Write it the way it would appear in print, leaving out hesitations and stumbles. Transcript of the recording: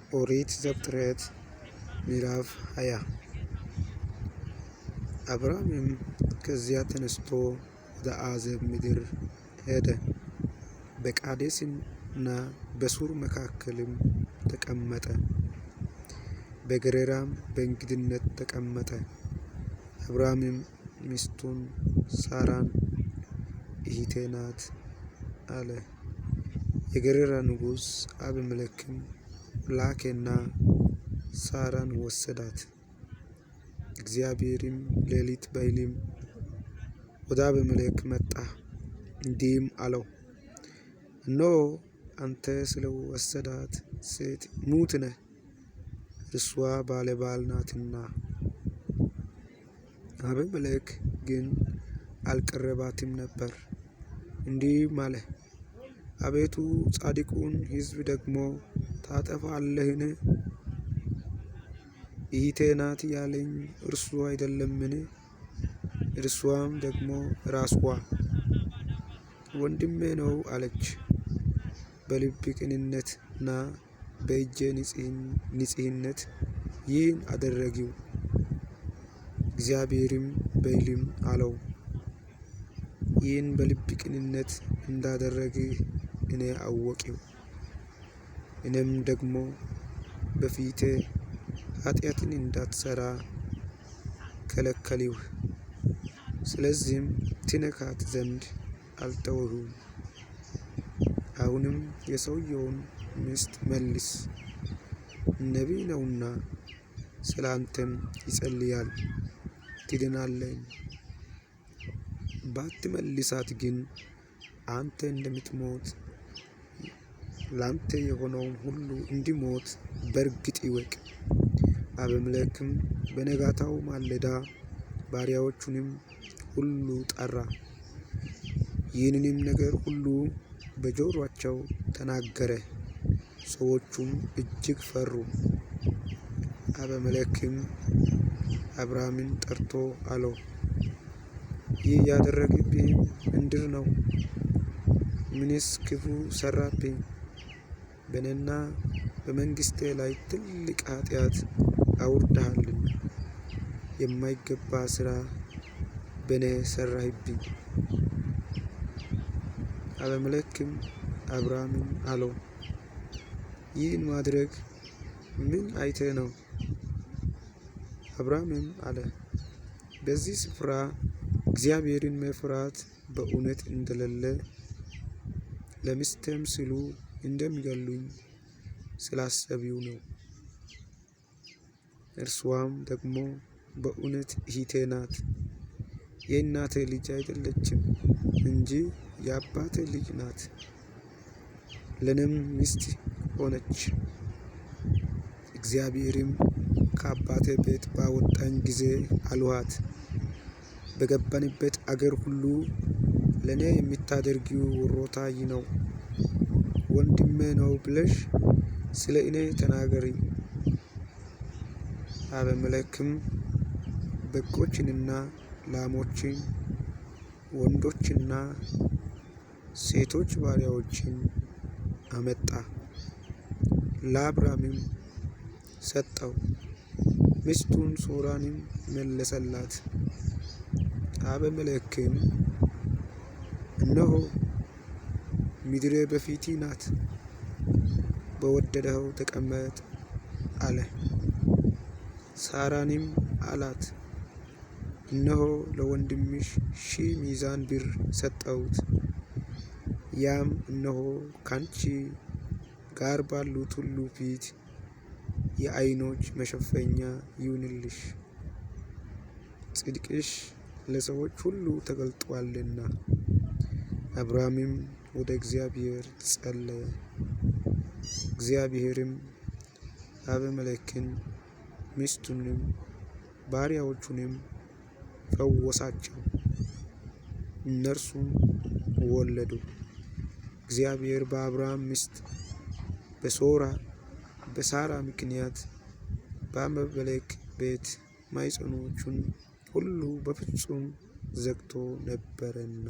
ኦሪት ዘፍጥረት ምዕራፍ 20። አብርሃምም ከዚያ ተነሥቶ ወደ አዜብ ምድር ሄደ፣ በቃዴስና በሱር መካከልም ተቀመጠ። በጌራራም በእንግድነት ተቀመጠ። አብርሃምም ሚስቱን ሣራን እኅቴ ናት አለ። የጌራራ ንጉሥ አቤሜሌክም ላከና ሣራን ወሰዳት። እግዚአብሔርም ሌሊት በሕልም ወደ አቤሜሌክ መጣ፣ እንዲህም አለው፦ እነሆ አንተ ስለ ወሰድሃት ሴት ሙት ነህ፣ እርስዋ ባለ ባል ናትና። አቤሜሌክ ግን አልቀረባትም ነበር። እንዲህም አለ፦ አቤቱ፣ ጻድቁን ሕዝብ ደግሞ ታጠፋለህን? እኅቴ ናት ያለኝ እርሱ አይደለምን? እርስዋም ደግሞ ራስዋ ወንድሜ ነው አለች። በልብ ቅንነትና በእጄ ንጽሕነት ይህን አደረግሁ። እግዚአብሔርም በሕልም አለው፦ ይህን በልብ ቅንነት እንዳደረግህ እኔ አወቅሁ። እኔም ደግሞ በፊቴ ኃጢአትን እንዳትሠራ ከለከልሁህ። ስለዚህም ትነካት ዘንድ አልተውሁም። አሁንም የሰውየውን ሚስት መልስ፣ ነቢይ ነውና ስለ አንተም ይጸልያል፣ ትድናለህም። ባትመልሳት ግን አንተ እንደምትሞት ለአንተ የሆነውም ሁሉ እንዲሞት በእርግጥ እወቅ። አቤሜሌክም በነጋታው ማለዳ ባሪያዎቹንም ሁሉ ጠራ፣ ይህንንም ነገር ሁሉ በጆሮአቸው ተናገረ። ሰዎቹም እጅግ ፈሩ። አቤሜሌክም አብርሃምን ጠርቶ አለው፦ ይህ ያደረግህብኝ ምንድር ነው? ምንስ ክፉ ሠራህብኝ? በእኔና በመንግሥቴ ላይ ትልቅ ኃጢአት አውርደሃልና የማይገባ ሥራ በእኔ ሠራህብኝ። አቤሜሌክም አብርሃምን አለው፦ ይህን ማድረግ ምን አይተህ ነው? አብርሃምም አለ፦ በዚህ ስፍራ እግዚአብሔርን መፍራት በእውነት እንደሌለ፣ ለሚስቴም ሲሉ እንደሚገድሉኝ ስላሰብሁ ነው። እርስዋም ደግሞ በእውነት እኅቴ ናት፣ የእናቴ ልጅ አይደለችም እንጂ የአባቴ ልጅ ናት፣ ለእኔም ሚስት ሆነች። እግዚአብሔርም ከአባቴ ቤት ባወጣኝ ጊዜ አልኋት፣ በገባንበት አገር ሁሉ ለእኔ የምታደርጊው ወሮታ ይህ ነው፣ ወንድሜ ነው ብለሽ ስለ እኔ ተናገሪ። አቤሜሌክም በጎችንና ላሞችን፣ ወንዶችና ሴቶች ባሪያዎችን አመጣ፣ ለአብርሃምም ሰጠው። ሚስቱን ሦራንም መለሰላት። አቤሜሌክም እነሆ ምድሬ በፊትህ ናት፣ በወደድኸው ተቀመጥ አለ። ሣራንም አላት፦ እነሆ ለወንድምሽ 1,000 ሚዛን ብር ሰጠሁት። ያም እነሆ ከአንቺ ጋር ባሉት ሁሉ ፊት የዓይኖች መሸፈኛ ይሁንልሽ፣ ጽድቅሽ ለሰዎች ሁሉ ተገልጦአልና። አብርሃምም ወደ እግዚአብሔር ጸለየ። እግዚአብሔርም አቤሜሌክን ሚስቱንም ባሪያዎቹንም ፈወሳቸው፣ እነርሱም ወለዱ። እግዚአብሔር በአብርሃም ሚስት በሦራ በሣራ ምክንያት በአቤሜሌክ ቤት ማኅፀኖችን ሁሉ በፍጹም ዘግቶ ነበርና።